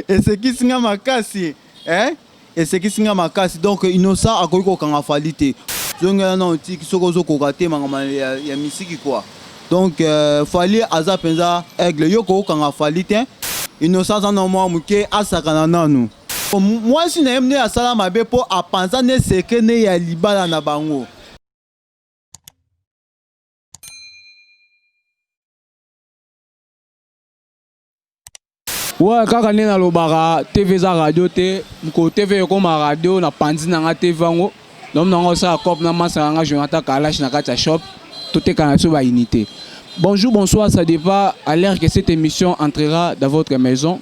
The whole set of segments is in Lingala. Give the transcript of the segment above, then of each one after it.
Esekisi nga makasi eh? Esekisi nga makasi. Donc Innocent akoki kokanga Fally te. Zongela nanu tiki soki ozokoka te makambo ya, ya misiki quoi. Donc euh, Fally aza penza aigle, yo kokanga Fally te. Innocent aza na mwa moke asakana nanu. Mwasi na ye nde asala mabe po apanza nde secret nde ya libala na bango. Ouais, kaka nde nalobaka TV eza radio te, mokolo TV ekoma radio na panzi na nga TV yango donc na nga osala cop na masa na nga Jonathan Kalash na kati ya shop toteka na biso ba unité. Bonjour, bonsoir, ça dépend à l'heure que cette émission entrera dans votre maison.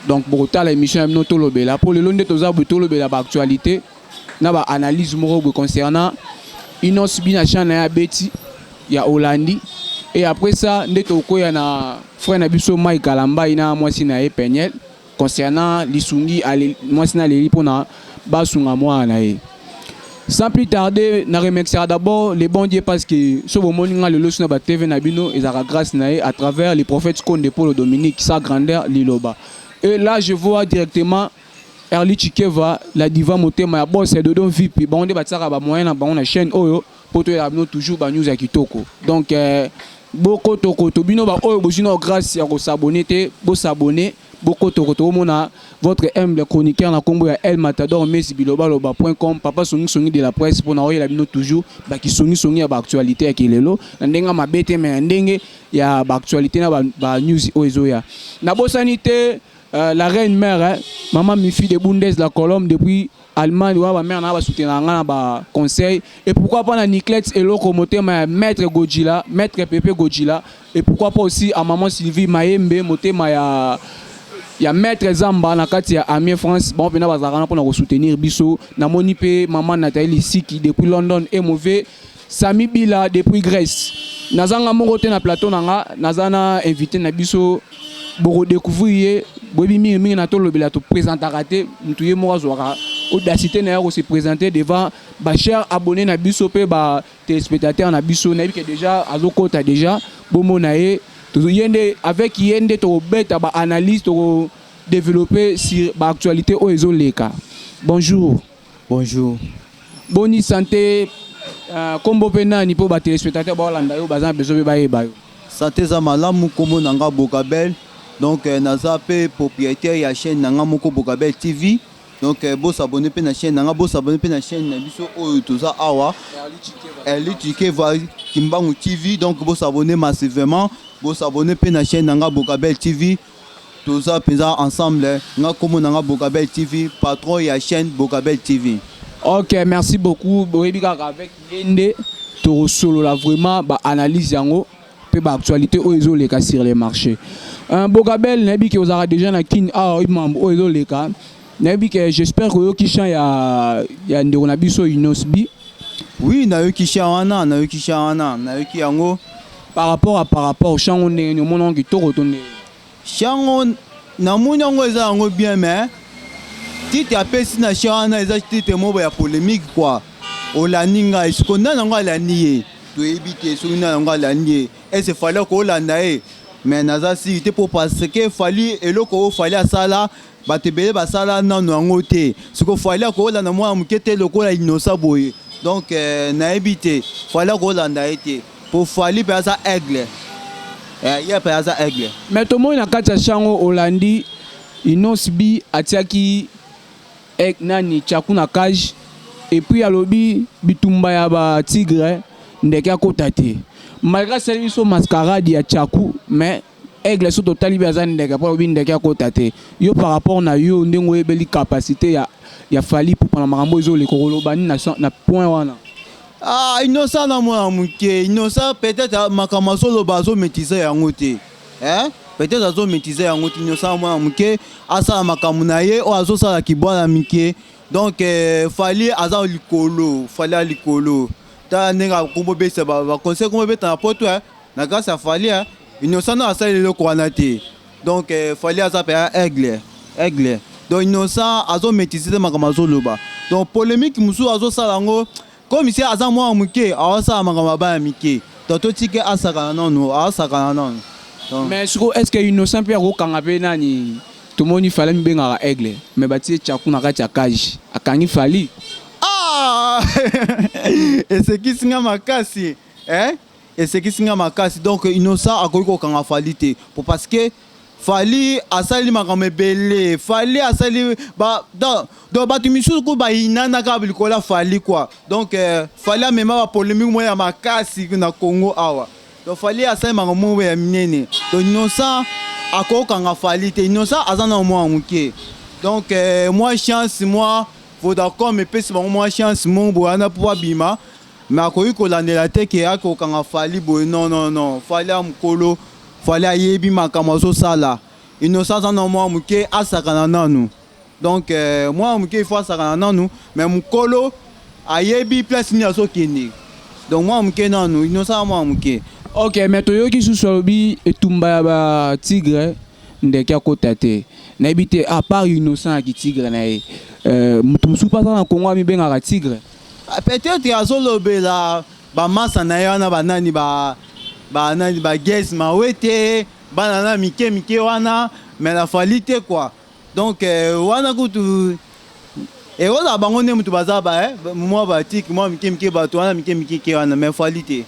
Donc bokotala émission ya bino tolobela mpo lelo nde toza boye tolobela ba actualité na ba analyse moko boye concernant Innoss'B na chant na ye abeti ya Olandi et après ça nde tokoya na frère na biso Mike Kalambay na mwasi na ye Peniel concernant lisungi mwasi na aleli mpona basunga mwana na ye. Sans plus tarder, na remerciera d'abord le bon Dieu parce que so bomoni nga lelo na ba TV na bino ezalaka grâce na ye à travers le prophète Konde Polo Dominique sa grandeur liloba. Et là je vois directement Erly Chikeva, la diva motema ya boss ya Dodo VP, bango nde batiaka ba moyen na bango na chaîne oyo po toyela bino toujours ba news ya kitoko. Donc euh, bokotokoto bino ba oyo bozwi na grâce ya ko s'abonner te, bo s'abonner. Bokotokoto bomona votre humble chroniqueur na kombo ya El Matador Messi bilobaloba point com papa songi songi de la presse pona oyela bino toujours ba kisongi songi ya ba actualité ya kelelo na ndenge mabe te mais na ndenge ya ba actualité na ba, ba news oyo ezoya. Nabosani te euh, la reine mère hein, maman Mifi de Bundes la colombe depuis Allemagne wana ba mère na ba soutenaka nga na ba conseil et pourquoi pas na Niclette eloko motema ya maître Godjila maître Pepe Godjila et pourquoi pas aussi à maman Sylvie Mayembe motema ya ya maître Zamba na kati ya Amiens France bango mpena bazalaka na mpona kosoutenir biso namoni mpe maman Nathalie Lisiki depuis London et mauvais Sami Bila depuis Grèce. Naza nga moko te na plateau na nga, naza na invité na biso boko découvrir ye, boyebi mingi mingi na tolobela to présentaka te, mutu ye moko azwaka audacité na ye ko se présenter devant ba chers abonnés na biso pe ba téléspectateurs na biso, nayebi que déjà azokota déjà bomona ye, ye nde avec ye nde tokobeta ba analyse toko développer sur ba actualité oyo ezoleka. Bonjour. Bonjour. Boni santé euh, kombo pe nani po ba téléspectateurs baolanda yo baza na besoin pe bayeba yo. Santé eza malamu, kombo na nga Bokabel. Donc euh, naza pe propriétaire ya chaîne na nga moko Bokabel TV. Donc euh, bo s'abonner pe na chaîne na nga, bo s'abonner pe na chaîne na biso oyo toza awa. Erli Chikeva Kimbangu TV. Donc bo s'abonner massivement, bo s'abonner pe na chaîne na nga Bokabel TV. Toza penza ensemble nga kombo na nga Bokabel TV patron ya chaîne Bokabel TV. Ok merci beaucoup boyebi kaka avec ye nde tokosolola vraiment ba analyse yango pe ba actualité oyo ezoleka sur le marché. Euh, Bokabel nayebi ke ozalaka déjà na kin awa oyebi mambo oyo ezoleka nayebi ke j'espère que oyoki chant ya, ya ndeko na biso Innoss'B. Oui nayoki chant wana nayoki chant wana nayoki yango. Par rapport à par rapport chant ngo ndenge nini omona yango kitoko to ndenge nini? Chant ngo namoni yango eza yango bien mais titre apesi na chant wana eza titre moko ya polemique quoi olandi ngai siko nani yango alandi ye toyebi te soki nani yango alandi ye est ce Fally akolanda ye mais naza siri te po parce que Fally eloko oyo Fally asala Bato ebele basala nanu yango te siko Fally akolanda mwana moke te lokola Innocent boye donc nayebi te Fally akolanda ye te po Fally pe aza aigle ye pe aza aigle. Mais tomoni na kati ya chant ngo olandi Innoss'B atiaki nani Tshaku na cage et puis alobi bitumba ya ba tigre ndeke akota te malgre asali biso mascarade ya Tshaku mais Aigle soki totali bien aza ndeke po alobi ndeke akota te yo par rapport na yo ndenge oyebeli capacite ya ya Fally Ipupa na makambo oyo ezoleka okoloba nini na point wana? Ah innocent na mwana muke innocent peut etre makambo azoloba azo maitrise yango te hein peut etre azo maitrise yango te innocent na mwana muke asala makambo na ye oyo azosala kibwana mike donc euh, Fally aza likolo Fally aza likolo tala ndenge akomobesa ba conseil komobeta na poto hein Na grace ya Fally hein, Innocent nanu asali eloko wana te. Donc Fally aza penza aigle, aigle. Donc Innocent azo maitriser te makambo azo loba. Donc polemique mosusu azo sala yango comme si aza mwana muke, azo sala makambo ya bana mike. Donc to tika ye asakana nanu, azo sakana nanu. Donc, Mais sikoyo, est ce que Innocent mpe akokanga mpe nani? Tomoni Fally mibengaka aigle, mais batie tchaku na kati ya cage, akangi Fally. Ah, esekisi nga makasi, eh? Esekisi nga makasi. Donc Innocent akoki kokanga Fally te po parce que Fally asali makambo ebele. Fally asali ba, donc bato misusu ku bayinanaka likolo ya Fally quoi. Donc Fally amema bapolémique moko ya makasi na Congo awa. Donc Fally asali makambo moko ya minene. Donc Innocent akokanga Fally te. Innocent aza na mwa moke. Donc mwa chance, mwa Vodacom epesi bango mwa chance moko boye wana mpo abima, mais akoki kolandela te ke akokanga Fally boye. Non, non, non, Fally ya mokolo, Fally ayebi makambo azosala. Innocent aza na mwa moke, asakana nanu. Donc mwa moke, il faut asakana nanu, mais mokolo ayebi place nini azokende. Donc mwa moke nanu, Innocent mwa moke. Ok, mais toyoki susu alobi etumba ya batigre, ndeke akota te. Nayebi te, à part Innocent yaki tigre na ye, moto mosusu mpe aza na Kongo amibengaka tigre? Ah, peut-être azolobela bamasa na ye wana, banani, banani, bagese mawete, bana na mike mike wana, mais na Fally te quoi. Donc wana kutu ekozala bango nde moto baza ba mwa batike mwa mike mike, bato wana mike mike ke wana, mais Fally te,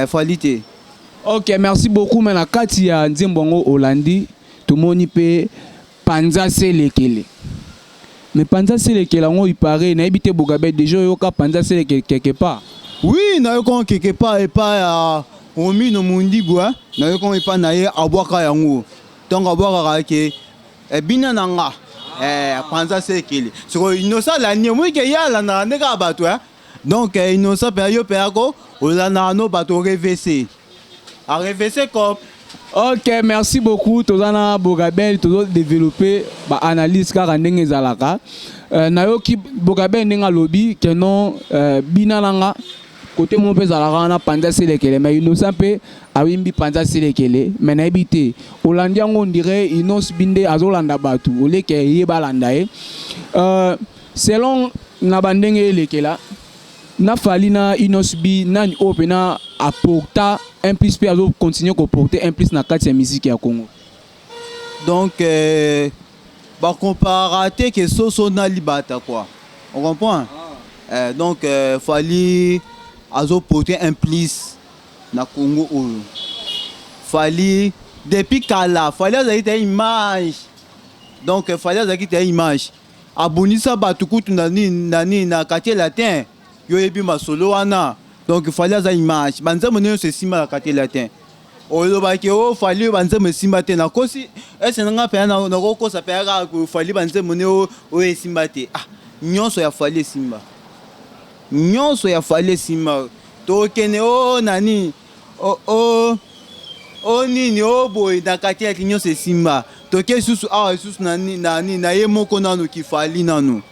Fally te. Ok, merci beaucoup. Mais na kati ya nzembo yango olandi, tomoni mpe panza selekele. Mais panza selekele yango ipare, nayebi te, Bogabe, déjà oyoka panza selekele quelque part? Oui, nayoka quelque part epai ya Romino Mundibu. Nayoka epai na ye, abwaka yango. Ntongo abwakaka ke ebina na nga panza sekele. Sikoyo Innocent alandi, omoni ke ye alandaka nde kaka bato. Donc Innocent mpenza, yo mpenza ko olandaka no bato, orevese arevese cop. Ok, merci beaucoup. Toza na Bogabel, tozodéveloppe baanalyse kaka ndenge ezalaka. Nayoki Bogabel ndenge alobi ke non, bina na nga kote moko mpe ezalaka wana panza selekele, mais Innocent mpe awimbi panza selekele. Mais nayebi te, olandi yango, on dirait Innoss'B nde azolanda bato oleke ye balanda ye. Selon na bandenge elekela na Fally na Innoss'B, nani oyo mpena aporta un plus mpe azocontinue koporter un plus na kati ya musique ya Congo? Donc bakompara te ke soso na libata quoi, on comprend, ah. Donc Fally azoporter un plus na Congo oyo. Fally depuis kala, Fally azalaki te image. Donc Fally azalaki te image, abundisa bato kutu na nini na nini na Quartier Latin. Yo oyebi masolo wana. Donc Fally aza image, banzembo nyonso esimba na Quartier Latin. Olobaki o Fally banzembo esimba te, nakosi ese nanga mpenza, nakokosa mpenza kaka Fally banzembo ne oyo esimba te. Ah, nyonso ya Fally esimba, nyonso ya Fally esimba. Tokende o nani o o nini o boye na kati yaki, nyonso esimba. Toke lisusu awa lisusu na nani na ye moko nanu kifali nanu,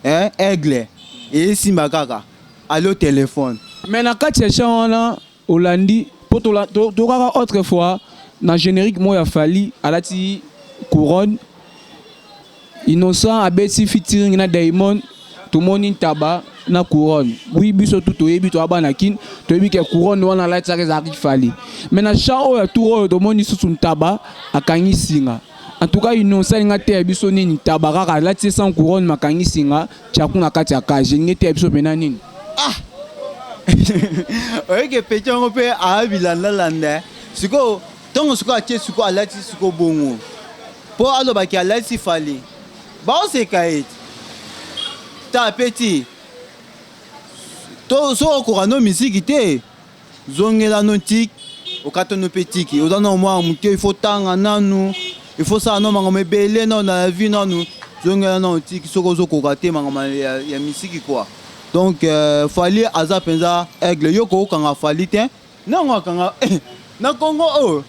eh, aigle esimba kaka alo telefone. Mais na kati ya champ wana olandi mpo tokaka autrefois na générique moko ya Fally alati couronne, Innocent abeti featuring na Diamond, tomoni ntaba na couronne. Oui, biso tu toyebi, toya bana Kine, toyebi ke couronne wana alatisaka ezalaki Fally. Mais na champ oyo ya tour oyo, tomoni susu ntaba akangi singa. En tout cas, Innocent alinga te ya biso nini? Ntaba kaka alati sans couronne, makangi singa, tiaku na kati ya cage, elingi te ya biso mpena nini? Ah, oyeke peti yango mpe abilandalanda. Sikoyo ntongo sikoyo atie, sikoyo alati, sikoyo bongo mpo alobaki alati Fally, baoseka ye ta peti to. Soki okoka no misiki te, zongela no tiki, okata no mpe tiki. Oza na mwa moke, il faut tanga nanu, il faut sala no makambo ebele nano na la vie nanu. Zongela nano tiki soki ozokoka te makambo ya misiki quoi. Donc Fally aza mpenza aigle. Yo kokokanga Fally te, nango akanga na Congo oyo,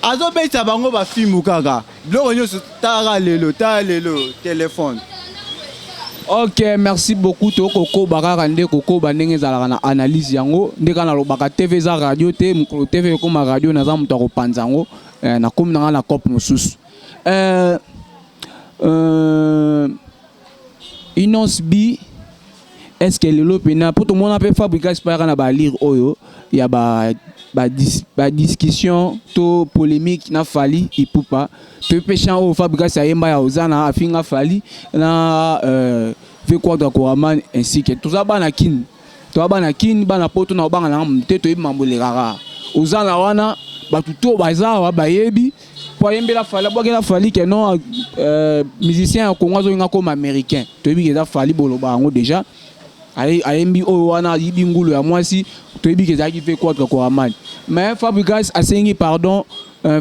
azobetisa bango bafilmu kaka biloko nyonso. Talaka lelo, tala lelo telefone. Ok, merci beaucoup. Tokokoba kaka nde kokoba ndenge ezalaka na analyse yango nde kaka nalobaka, TV eza radio te. Mokolo TV ekóma radio, naza moto akopanza yango. Nakomi na ngai na cope mosusu. Innoss'B, est ce que lelo mpena mpo tomona mpe Fabregas mpe ayaka na balire oyo ya ba Badiscussion to polémique na Fally Ipupa, to mpe chant oyo Fabregas ayemba ya ozana, afinga Fally na V Quadra Koraman, ainsi que toza bana Kini, toza bana Kini, bana Poto na kobanga nanga te. Toyebi mambo elekaka oza na wana. Bato to baza awa bayebi po ayembela Fally, abwakela Fally ke non, musicien ya Congo azolinga koma américain. Toyebi ke eza Fally, boloba yango déjà. Ayembi oyo wana ayibi ngulu ya mwasi, toyebi ke ezalaki V Quadra Koraman. Mais Fabregas asengi pardon,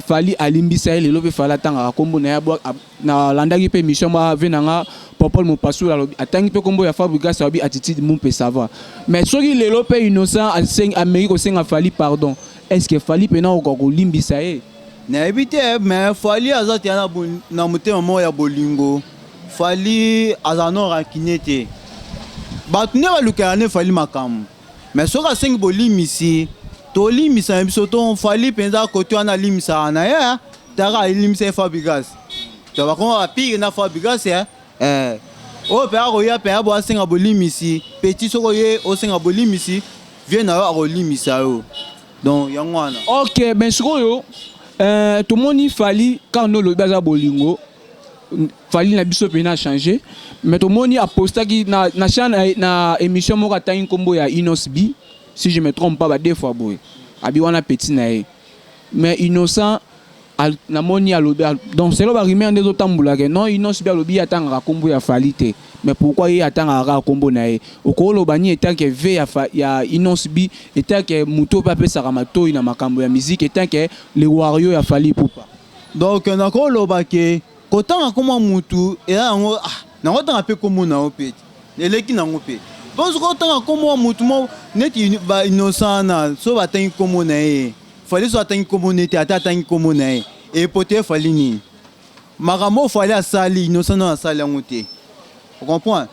Fally alimbisa ye. Lelo mpe Fally atangaka nkombo na ye. Nalandaki mpe émission mwa ve na nga Popol Mopasula, alobi atangi mpe nkombo ya Fabregas, alobi attitude mu mpe ça va. Mais soki lelo mpe Innocent ameki kosenga Fally pardon, est ce que Fally mpena okoka kolimbisa ye? Nayebi te, mais Fally aza te na motema moko ya bolingo. Fally aza no rancune te. Bato nde balukaka nde Fally makambo, mais soki asengi bolimisi, tolimbisa na biso. To Fally mpenza kote wana alimbisaka na ye, taka alimbisa ye Fabregas, to bakoma bapire na Fabregas. Oyo mpe akoya mpe bo asenga bolimisi. Petit, soki oye osenga bolimisi, vie na yo akolimisa yo. Donc yango wana. Ok, ben sikoyo tomoni Fally kaka nde olobi aza bolingo. Fally na biso mpena achanger, mais tomoni apostaki na chaîne na émission moko, atangi nkombo ya Innoss'B, si je me trompe pas, ba deux fois boye, abi wana petit na ye. Mais Innocent namoni alobi, donc selo barumeur nde ezotambolaka, non, Innoss'B alobi ye atangaka nkombo ya Fally te. Mais pourquoi ye atangaka kaka nkombo na ye? Okoloba nini etanke v ya Innoss'B, etanke moto mpe apesaka matoi na makambo ya musique, etanke le warrior ya Fally Ipupa? Donc nakoloba ke kotanga nkombo ya mutu eza yango, nakotanga mpe nkombo na yo mpe eleki nango mpe. Donc soki otanga nkombo ya mutu mo neti ba Innocent wana, so batangi nkombo na ye, Fally so atangi nkombo neti ata atangi nkombo na ye, epote Fally nini? Makambo oyo Fally asali, Innocent nano asali yango te. Ocomprendre?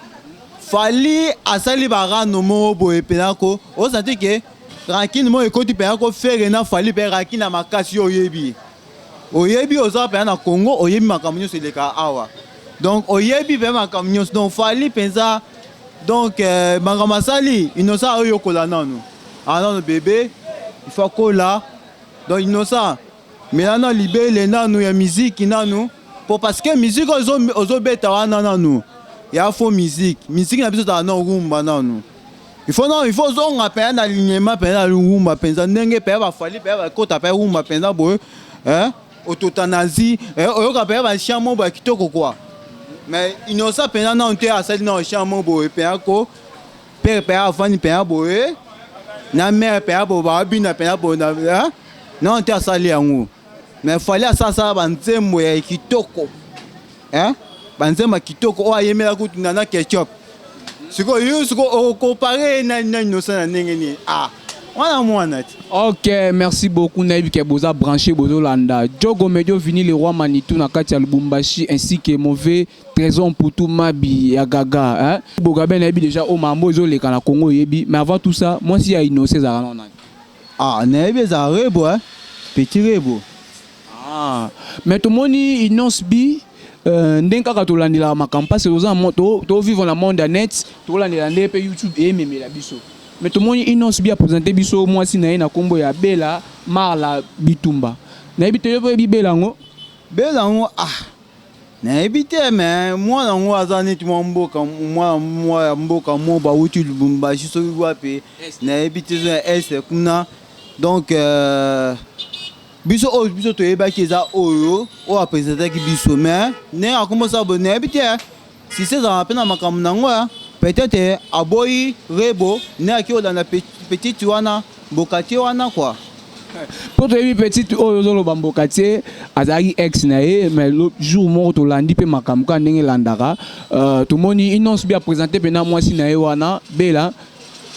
Fally asali barano moko boye mpena ko osanti ke rancune moko ekoti mpena ko Ferre na Fally mpe rancune ya makasi. Yo oyebi, oyebi, oza mpenza na Congo, oyebi makambo nyonso elekaka awa, donc oyebi mpe makambo nyonso. Donc Fally mpenza, donc makambo asali, Innocent oyokola nanu, nanu bébé, il faut akola. Donc Innocent, mela na libele nanu ya miziki nanu, po parce que musique oyo ozobeta wana nanu ya faux musique. Musique na biso ezala na rumba nanu. Il faut non, il faut ozonga mpenza na lignema mpenza na rumba mpenza, ndenge mpenza baFally mpenza bakota mpenza rumba mpenza boye, ototanazi oyoka mpenza bachant mo boye kitoko quoi. Mais Innocent mpenza nanu te asali nano chant mo boye mpenza ko pere mpenza afandi mpenza boye na mare mpenza boye, babina mpenza boye nano te asali yango. Mais Fally asalasala banzembo ya kitoko, banzembo ya kitoko oyo ayembela kutu na Ketchup. Sikoyo yo, sikoyo okompare na Innocent na ndenge nini? Ah, wana mwana ti. Ok, merci beaucoup. Nayebi ke boza branché, bozolanda Jogo Medio Vini, le roi Manitou na kati ya Lubumbashi, ainsi que mauvais Trésor Mputu Mabi ya Gaga, hein? Bogabe, nayebi déjà o mambo ezoleka na Congo, oyebi. Mais avant tout ça, mwasi ya Innocent ezalaka nano nani? Ah, nayebi, ezala Rebo, hein? Petit Rebo. Ah, mais tomoni Innoss'B, ndenge kaka tolandelaka makambo, parce toza tovivre na monde ya net, tolandela nde mpe YouTube eyememela biso. Mais tomoni Innoss'B aprésente biso mwasi na ye na nkombo ya Bela Marla Bitumba. Nayebi te, yo mpe oyebi Bela yango? Bela yango, ah, nayebi te, mais mwana yango aza neti mwa mboka, mwana mwa ya mboka mo bawuti Lubumbashi soki wapi, nayebi te, so ya este kuna. Donc biso oyo biso toyebaki eza oyo oyo apresentaki biso, mais ndenge akombosala boye, nayebi te sisi ezalaka mpe na makambo nango. Peut-être aboyi Rebo nde aki olanda petite wana, mboka tie wana quoi. Mpo toyebi petite oyo ozoloba, mboka tie, azalaki ex na ye. Mais jour moko tolandi mpe makambo kaka ndenge elandaka, tomoni Innoss'B aprésente mpena mwasi na ye wana Bela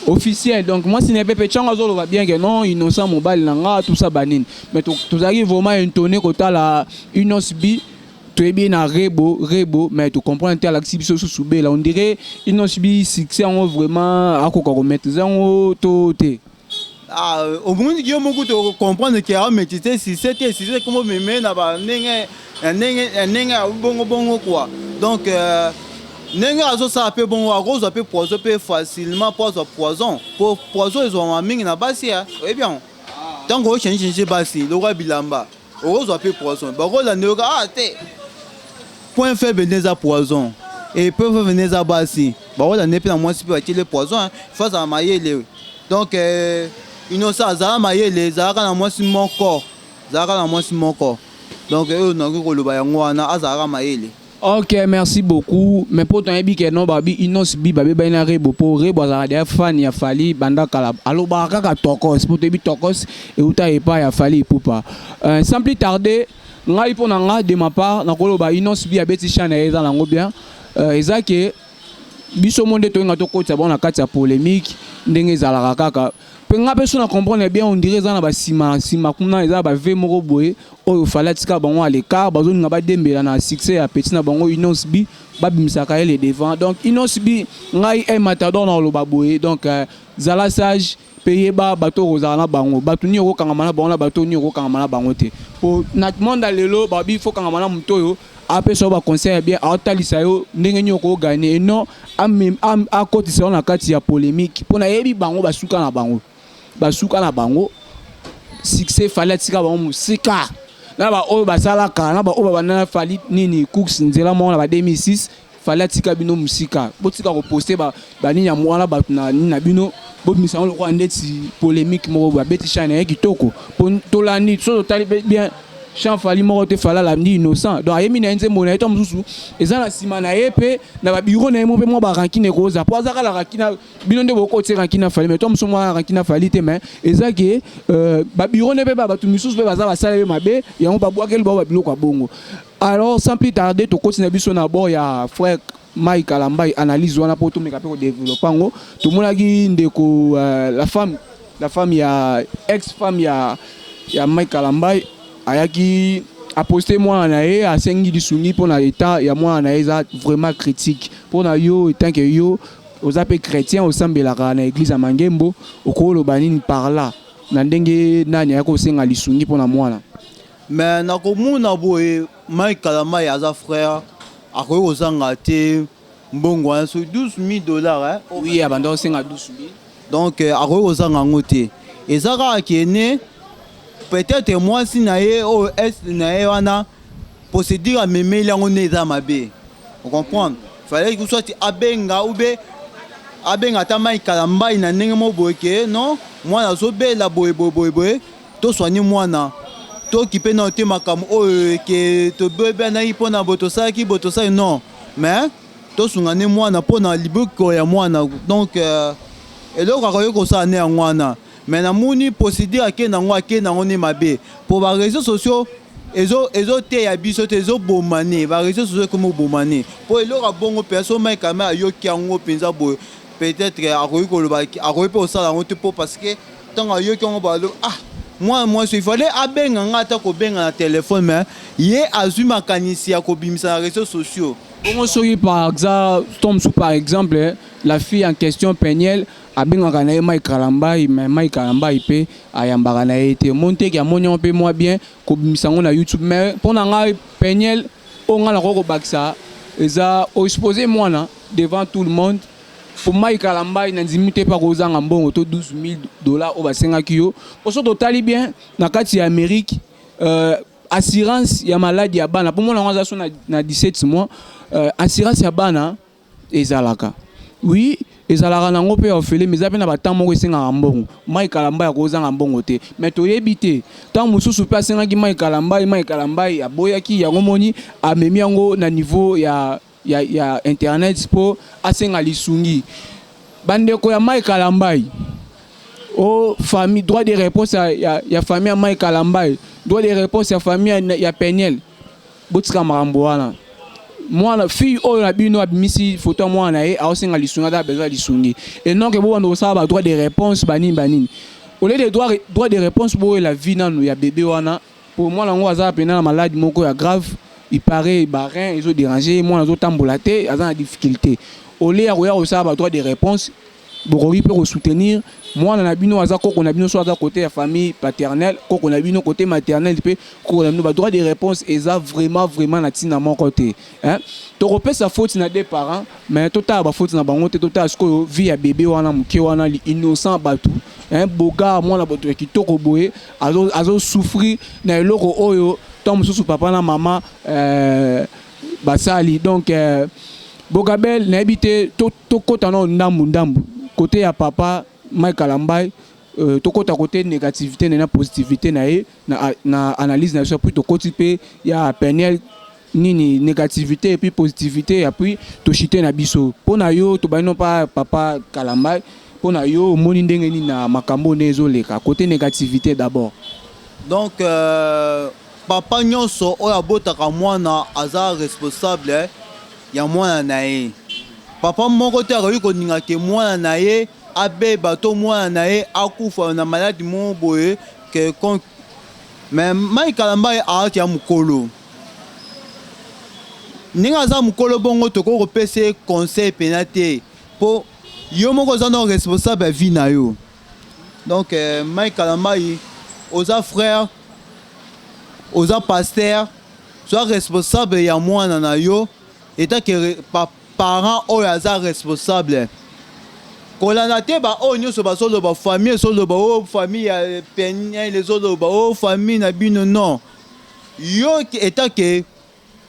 officiel. Donc mwasi na ye mpe mpe ntango azoloba bien ke non, Innocent mobali na nga, tout ça banini. Mais tozalaki vraiment étonné kotala Innoss'B. Toyebi ye na Rebo, Rebo, mais tocomprendre te, alakisi biso susu Bela. On dirait Innoss'B succès yango vraiment akoka komaîtrise yango to te. Ah, omoni, yo moko tocomprendre ke aomaîtrise succès te. Succès komo meme na bandenge ya ndenge ya ndenge ya bongo bongo quoi. Donc ndenge azosala mpe bongo, akozwa mpe poison mpe facilement, mpo azwa poison, po poison ezwama mingi na basi. Ya oyebi yango. Ntango ochange change basi lokola bilamba, okozwa mpe poison. Bakolanda yoka ah te, point faible nde eza poison et point faible nde eza basi. Bakolanda mpe na mwasi mpe batiele poison. Faut azala mayele. Donc Innocent azala mayele, ezalaka na mwasi moko, ezalaka na mwasi moko. Donc oyo nakoki koloba yango wana, azalaka mayele. Ok, merci beaucoup. Mais pour toyebi ke no babi Innoss'B babebani na Rebo, mpo Rebo azalaka deya fan ya Fally banda kala. Alobaka kaka Tokos, mpo toyebi Tokos euta epai ya Fally Ipupa. Sans plus tarder, ngai mpo na nga, de ma part, nakoloba Innoss'B abeti chant na ye, eza nango bien. Eza ke biso mo nde toyenga tokotisa bango na kati ya polémique ndenge ezalaka kaka. Mpe nga mpe so na comprendre bien, on dirait eza na basima nsima kuna, eza bave moko boye oyo Fally atika bango à l'écart. Bazolinga badembela na succès ya petit na bango Innoss'B, babimisaka ye le devant. Donc Innoss'B, ngai e matador na koloba boye, donc zala sage mpe yeba bato oyo kozala na bango, bato nini okokangama na bango na bato nini okokangama na bango te. Po na monde ya lelo, babi faut kangama na moto oyo apesa yo baconseil ya bien, aotalisa yo ndenge nini okogagner et non akotisa yo na kati ya polémique. Mpo nayebi bango, basuka na bango, basuka na bango succès. Fally atika bango mosika na baoyo basalaka, na baoyo babanda na Fally nini cooks nzela moko na ba 2006. Fally atika bino mosika. Botika koposter banini ya mwana bato na nini na bino, bobimisa yango lokola ndeti polémique moko boye. Abeti chant na ye kitoko, po tolandi so totali bien chant Fally moko te. Fally alandi Innocent, donc ayemi na ye nzembo na ye. To mosusu eza na nsima na ye mpe na babiro na ye mo mpe mwa barancune ekoza, po aza kala rancune. Bino nde bokotia rancune na Fally, mais to mosusu mwa rancune na Fally te. Mais eza ke babiro nde mpe bato misusu mpe baza basala ye mabe, yango babwakeli bao babiloko ya bongo. Alors, sans plus tarder, tokoti na biso na bord ya frère Mike Kalambai, analyse wana mpo tomeka mpe kodévelopper yango. Tomonaki ndeko la femme ya ex femme ya Mike Kalambai ayaki aposte mwana na ye, asengi lisungi mpona état ya mwana na ye eza vraiment critique. Mpona yo, etant que yo oza mpe chrétien, osambelaka na église ya Mangembo, okoloba nini par là na ndenge nani ayaki kosenga lisungi mpona mwana? Mais nakomona boye, Mike Kalambai aza frère, akoki kozanga te mbongo wana, so 12 000 dollars, eh? Oui, abanda kosenga 12 000. Donc akoki kozanga yango te. Eza kaka kene peut-être mwasi na ye oyo est na ye wana, procédure amemeli yango nde eza mabe. Ocomprendre, fallait soit abenga ou be abenga ata Mike Kalambai na ndenge moko boye ke non, mwana azobela boye boye boye boye, toswani mwana, tokipe nano te makambo oyo ke tobebanaki mpona boye, tosalaki boye, tosali non, mais tosunga nde mwana mpona liboko ya mwana. Donc eloko akoki kosala nde yango wana. Mais namoni procédure akende yango, akende yango nde mabe, mpo baréseaux sociaux ezoteya biso te, ezoboma ne. Baréseaux sociaux ekomi oboma ne, mpo eloko ya bongo mpenza, so Mike ame ayoki yango mpenza boye, peut-être akoki koloba, akoki mpe kosala yango te, mpo parce que ntango ayoki yango, baloba: "Ah, mwana mwasi, il fallait abenga nga, ata kobenga na telefone." Mais ye azwi makanisi ya kobimisa na réseaux sociaux. Bongo soki par exemple to mosusu, par exemple, la fille en question Peniel abengaka na ye Mike Kalambai, mais Mike Kalambai mpe ayambaka na ye te, omoni teke amoni yango mpe mwa bien kobimisa yango na YouTube. Mais mpo na ngai, Peniel, oyo ngai nakoki kobakisa eza oexpose mwana devant tout le monde. Po Mike Kalambai, na ndimi te mpe akozanga mbongo to 12 000 dollars oyo basengaki yo. Po so totali bien, na kati ya Amérique, assurance ya maladi ya bana, mpo mwana yango aza so na 17 mois, assurance ya bana ezalaka, oui, ezalaka nango mpe ya ofele, mais eza mpe na batemps moko esengaka mbongo. Mike Kalambai akozanga mbongo te, mais toyebi te, ntango mosusu mpe asengaki Mike Kalambai, Mike Kalambai aboyaki yango. Moni amemi yango na niveau ya internet mpo asenga lisungi. Bandeko ya Mike Kalambai o famille, droit de réponse ya famille ya Mike Kalambai, droit de réponse ya famille ya Peniel, botika makambo wana. Mwana fille oyo na bino abimisi photo ya mwana na ye, aosenga lisungi, aza besoin ya lisungi, et non ke bobanda kosala ba droit de réponse banini banini. Au lieu de droit de réponse, boyela vie nanu ya bébé wana, po mwana yango aza pena na maladi moko ya grave. Il paraît barein ezodéranger mwana, azotambola te, aza na difficulté. Au lieu ya koya kosala ba droit de réponse. Bokoki mpe kosoutenir mwana na bino, aza koko na bino, so aza côté ya famille paternelle koko na bino, côté maternel mpe koko na bino. Badroit de réponse eza vraiment vraiment na ntina moko te, hein? Tokopesa faute na deux parents, mais totala bafaute na bango te. Totala sikoyo vie ya bébé wana moke wana, innocent, bato, hein? Boga mwana bato ya kitoko boye azosouffrir na eloko oyo ntango mosusu papa na mama basali. Donc Bogabel, nayebi te, tokɔta nao ndambu ndambu côté ya papa Mike Kalambai, tokɔta côté négativité na positivité na ye na analyse na biso, puis tokɔti mpe ya Peniel nini, négativité et puis positivité, et puis toshite na biso. Mpo na yo, tobandi no mpa papa Kalambai. Mpo na yo, omoni ndenge nini na makambo nde ezoleka, côté négativité d'abord? Donc papa nyonso oyo abotaka mwana aza responsable ya mwana na ye. Papa moko te akoki koninga ke mwana na ye abeba to mwana na ye akufa na maladi moko boye quelconque. Mais Mike Kalambai aati ya mokolo, ndenge aza mokolo bongo, tokoki kopesa ye conseil mpena te, mpo yo moko oza no responsable ya vie na yo. Donc Mike Kalambai, oza frère, oza pasteur, sois responsable ya mwana na yo etake parent oyo aza responsable. Kolanda te baoyo nyonso bazoloba, famille ezoloba, o famille ya Peniel ezoloba, o famille na bino. Non, yo etake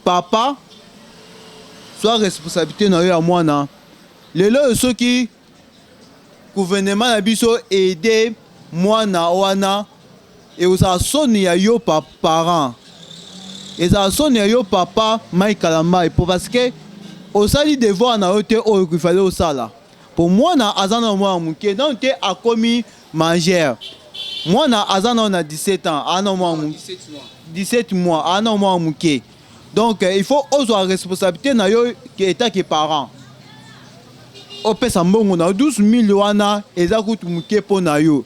papa, sois responsabilité na yo ya mwana. Lelo oyo, soki gouvernement na biso aide mwana wana, ekozala soni ya yo pa parent, ezala soni ya yo papa Mike Kalambai, po parce que osali devoir na yo te oyo ifale osala, po mwana aza na mwana moke nano te, akomi majeur. Mwana aza nano na 17 ans, aza na mwana 17 mois, aza na mwana moke. Donc il faut ozwa responsabilité na yo etake parent, opesa mbongo na yo. 12 000 wana eza kutu moke mpo na yo,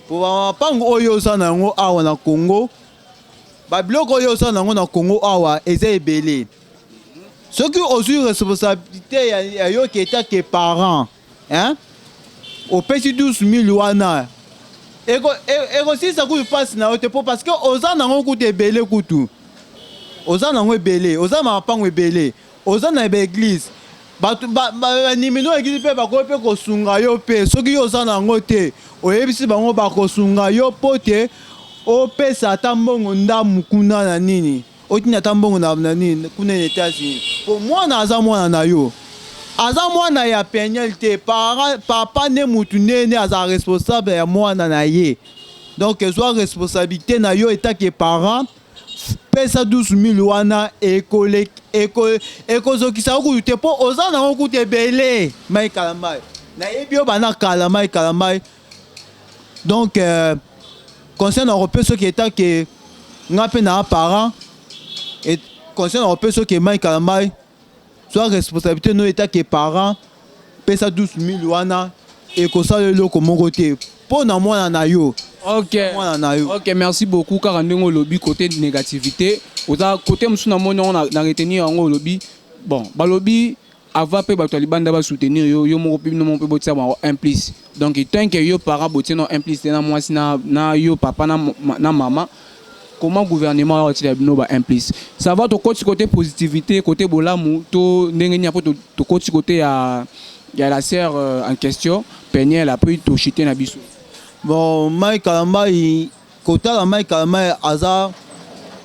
po bamapango oyo oza na yango awa na Congo, babiloko oyo oza na yango na Congo awa eza ebele. Soki ozwi responsabilité ya yo ke etake parent, hein? Opesi 12 000 wana, ekosilisa kutu mpasi na yo te, mpo parce que oza nango kutu ebele, kutu oza nango ebele, oza na mapango ebele, oza na baéglise, bato bandimi no église mpe bakoki mpe kosunga yo. Mpe soki yo oza nango te, oyebisi bango, bakosunga yo mpo te opesa ata mbongo ndamu kuna na nini, otinda ata mbongo na nini kuna na États-Unis, po mwana aza mwana na yo, aza mwana ya Peniel te. Papa nde mutu nene aza responsable ya mwana na ye. Donc ezwa responsabilité na yo etake parent, pesa 12 000 wana, ekozokisa yo kutu te, mpo oza nango kutu ebele. Mike Kalambai, nayebi yo bana kala, Mike Kalambai. Donc conseil na kopesa, soki etake nga mpe na parent, conseil na kopesa, soki Mike Kalambai, zwa responsabilité no etake parent, pesa 12 000 wana, ekosala eloko moko te mpo na mwana na yo. Mwana na yo. Ok, merci beaucoup. Kaka ndenge olobi, côté négativité oza côté mosusu, namoni yango na retenir yango. Olobi bon, balobi avant mpe bato ya libanda basoutenir yo, yo moko mpe, bino moko mpe botia bango un plus. Donc tant que yo parent botie no un plus te na mwasi na yo papa na mama, comment gouvernement oyo bino ba un plus? Ça va, tokoti côté positivité, côté bolamu to ndenge nini? Apo tokoti côté ya la sœur en question, Peniel, après toshite na biso. Bon, Mike Kalambai, kotala Mike Kalambai, aza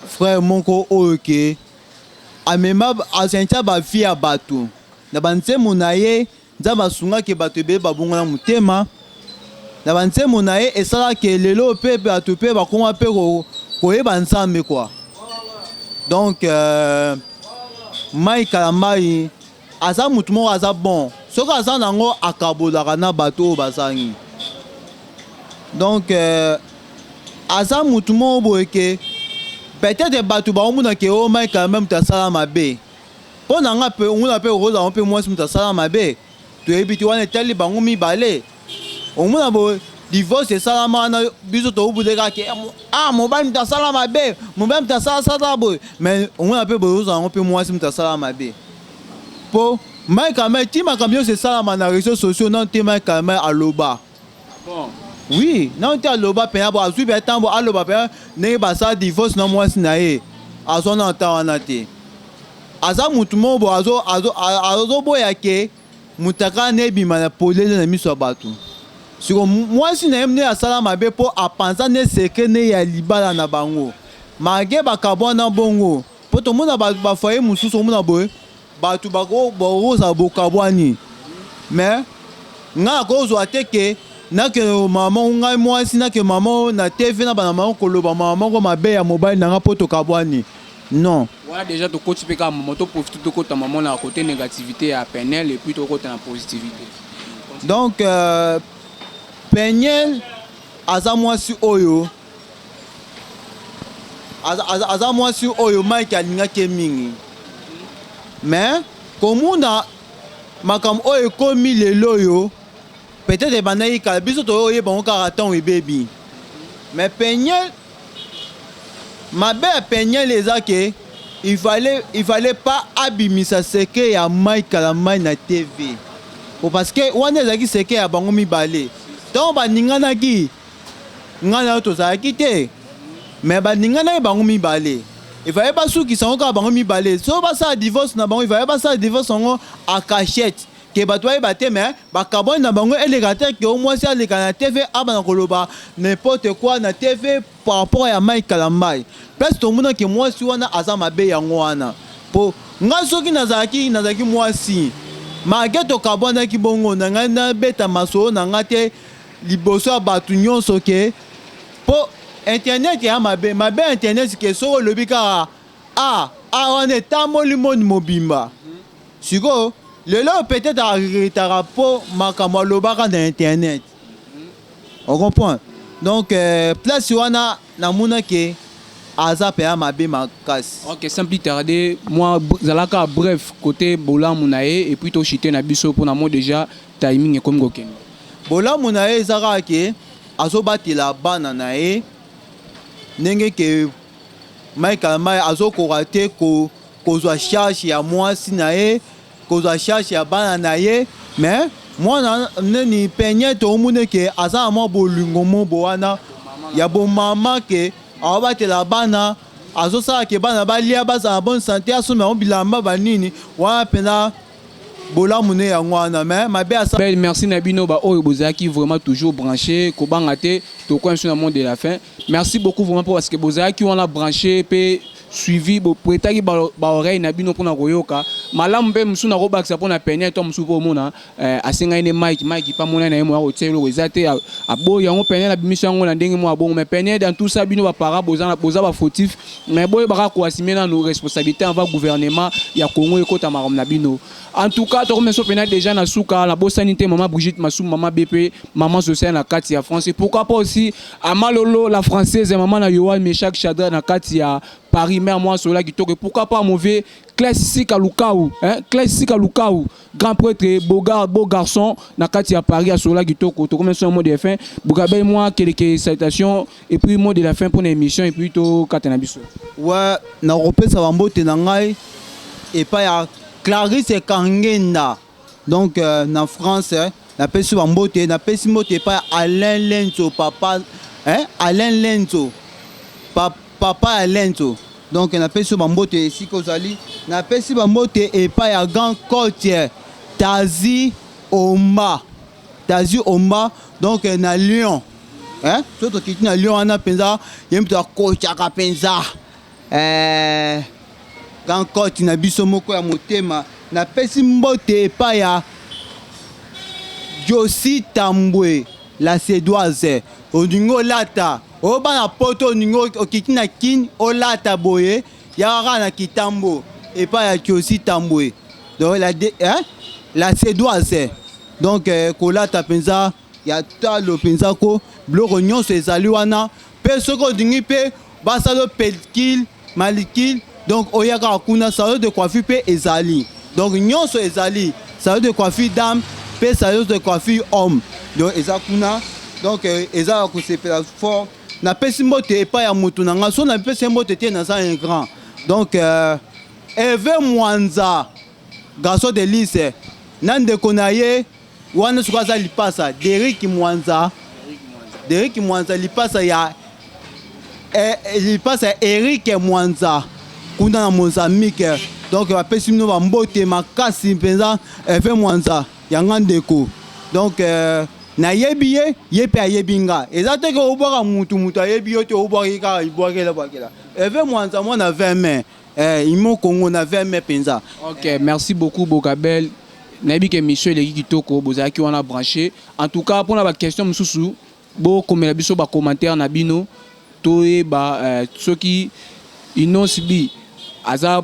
frère moko oyo ke amema asentia bavie ya bato na banzembo na ye. Nzambe asungaki bato ebele babongola motema na banzembo na ye, esalaki lelo mpe bato mpe bakoma mpe koyeba Nzambe quoi. Donc Mike Kalambai aza mutu moko aza bon, soki aza nango akabolaka na bato oyo bazangi. Donc aza mutu moko boye ke peut-être bato baomona ke o Mike Kalambai moto asala mabe. Mpo na nga mpe, omona mpe okozala mpe mwasi moto asala mabe, toyebi te, wana etali bango mibale. Omona boye divorce esalama wana, biso toobule kaka ke ah, mobali moto asala mabe, mobali moto asala sala boye, mais omona mpe boye ozala yango mpe mwasi moto asala mabe, mpo Mike Kalambay ti makambo nyonso esalama na réseaux sociaux, nano te Mike Kalambay aloba. Bon. Oui, nano te aloba mpenza. Bo azwi mpenza ntango aloba mpenza ndenge basala divorce na mwasi na ye, azwa nano ntango wana te. Aza mutu moko bo azoboya ke moto akala na ebima na polele na miso ya bato. Siko mwasi na ye nde asala mabe mpo apanza nde secret nde ya libala na bango, malgré bakabwana bongo. Mpo tomona bafoyer mosusu, omona boye bato bakozala bokabwani, mais ngai nakozwa te ke nakende mama, ngai mwasi, nake mama na TV na bana mama koloba mama moko mabe ya mobali na ngai mpo tokabwani. Non. Wana déjà tokoti mpe kaka mama, toprofite tokota mama na côté négativité ya Peniel et puis tokota na positivité. Donc Peniel aza mwasi oyo aza mwasi oyo Mike alingaki ye mingi, mais komona makambo oyo ekomi lelo oyo, peut-être ebandaki kala, biso toyoyeba yango kaka ntango ebebi. Mais Peniel, mabe ya Peniel eza ke il fallait pas abimisa secret ya Mike Kalambay na TV po parce que wana ezalaki secret ya bango mibale. Ntango baninganaki, ngai na yo tozalaki te, mais baninganaki bango mibale. Efallait basukisa yango kaka bango mibale. So basala divorce na bango, efallait basala divorce yango en cachette, ke bato bayeba te. Mais bakabwani na bango, eleka te ke mwasi aleka na TV, abana koloba n'importe quoi na TV par rapport ya Mike Kalambay. Place tomonaki mwasi wana aza mabe, yango wana. Mpo ngai soki nazalaki mwasi, malgré tokabwanaki bongo, na ngai nabeta masolo na ngai te liboso ya bato nyonso, ke mpo internet ya mabe mabe. Internet, ke soki olobi kaka a a wana, etamboli moni mobimba. Sikoyo lelo peut-être aregretaka mpo makambo alobaka na internet, ocomprendre? Donc place wana namonaki aza mpenza mabe makasi. Ok, sans plus tarder, moi zalaka bref côté bolamu na ye et puis tochite na biso mpona mo déjà timing ekomi kokende. Bolamu na ye eza kaka ke azobatela bana na ye, ndenge ke Mike Kalambay azokoka te kozwa charge ya mwasi na ye, kozwa charge ya bana na ye. Mais mwana neni, Peniel, toomoni ke aza na mwa bolingo mobo wana ya bomama, ke aobatela bana, azosala ke bana balia, bazala na bonne santé, asomba yango bilamba banini wana. Mpenza bolamu ne yango wana, mais mabe asa. Bel merci na bino baoyo bozalaki vraiment toujours branché. Kobanga te, tokoya biso na mot de la fin. Merci beaucoup vraiment pour parce que bozalaki wana branché mpe suivi, boprêtaki baoreille na bino mpona koyoka malamu. Mpe mosusu nakobakisa mpona Peniel to mosusu mpo omona asengai ne Mike, Mike mpa mona na ye moya kotia eloko eza te, aboyi yango. Peniel abimisi yango na ndenge moko abongo. Mais Peniel, dans tout ça, bino baparent boza bafautif, mais boyebaka koassumer nanu responsabilité envers gouvernement ya Congo ekota makambo na bino. En tout cas, tokomi so mpena déjà na suka. Nabosani te mama Brigitte Masumu, mama BP, mama sociale na kati ya France. Et pourquoi pas aussi Amalolo la Française, mama na Yohan Meshak Chadra na kati ya Paris, mère moi sola kitoko. Et pourquoi pas mauvais Classique Lukau, hein, Classique Lukau, grand prêtre, beau gars, beau garçon na kati ya Paris, asola kitoko. Tokomi so mot de fin. Bukabel, moi quelques salutations et puis mot de la fin pour l'émission et puis to kata na biso. Wa nakopesa bambote na ngai epai ya Clarisse Kangenda, donc na France, napesi bambote. Napesi mbote epai ya Alain Lenzo, papa, hein? Alain Lenzo, papa ya Lenzo. Donc napesi yo bambote esika ozali. Napesi bambote epai ya grand coach Tazi Omba, Tazi Omba, donc na Lyon, hein? So tokiti na Lyon wana mpenza, ye moto akotaka mpenza grand coach na biso moko ya motema. Napesi mbote epai ya Josi Tambwe la Cédoise. Olingi olata oyo bana Poto, olingi okiti na Kine, olata boye, yaka kaka na Kitambo epai ya Josi Tambwe, donc hein? La Cédoise. Donc kolata mpenza ya talo mpenza, ko biloko nyonso ezali wana. Mpe soki olingi mpe basala pédicure, manucure, donc oya kaka kuna. Salon de coiffure mpe ezali, donc nyonso ezali, salon de coiffure dame mpe salon de coiffure homme, donc eza kuna. Donc eza ya kosepela fort. Napesi mbote epai ya motu na nga, so napesi mbote te, naza un grand. Donc Eve Mwanza. Garçon de lise na ndeko na ye wana soki aza lipasa Derik Mwanza, Derik Mwanza, lipasa ya lipasa ya Erik Mwanza kuna na Mozambique. Donc bapesi bino bambote makasi mpenza. Herve Mwanza yanga ndeko, donc nayebi ye, ye mpe ayebi nga. Eza te ke obwaka mutu, mutu ayebi yo te, obwaki kaka ibwakela bwakela. Herve Mwanza, mwana 20 mai, imo Kongo na 20 mai mpenza. Ok, merci beaucoup Bokabel. Nayebi ke émission eleki kitoko, bozalaki wana branché. En tout cas, mpona baquestion mosusu, bokomela biso bacommentaire na bino, toyeba soki Innoss'B aza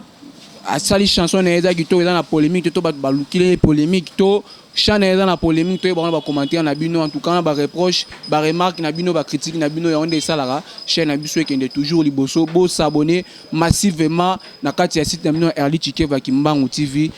asali chanson na ye eza kitoko, eza na polémique te, to bato balukili ye polémique, to chant na ye eza na polémique. Toyeba wana bacommentaire na bino. En tout cas, na bareproche, baremarque na bino, bacritique na bino, yango nde esalaka chaîne na biso ekende toujours liboso. Bosabonner massivement na kati ya site na bino, Erli Chikeva Kimbangu TV.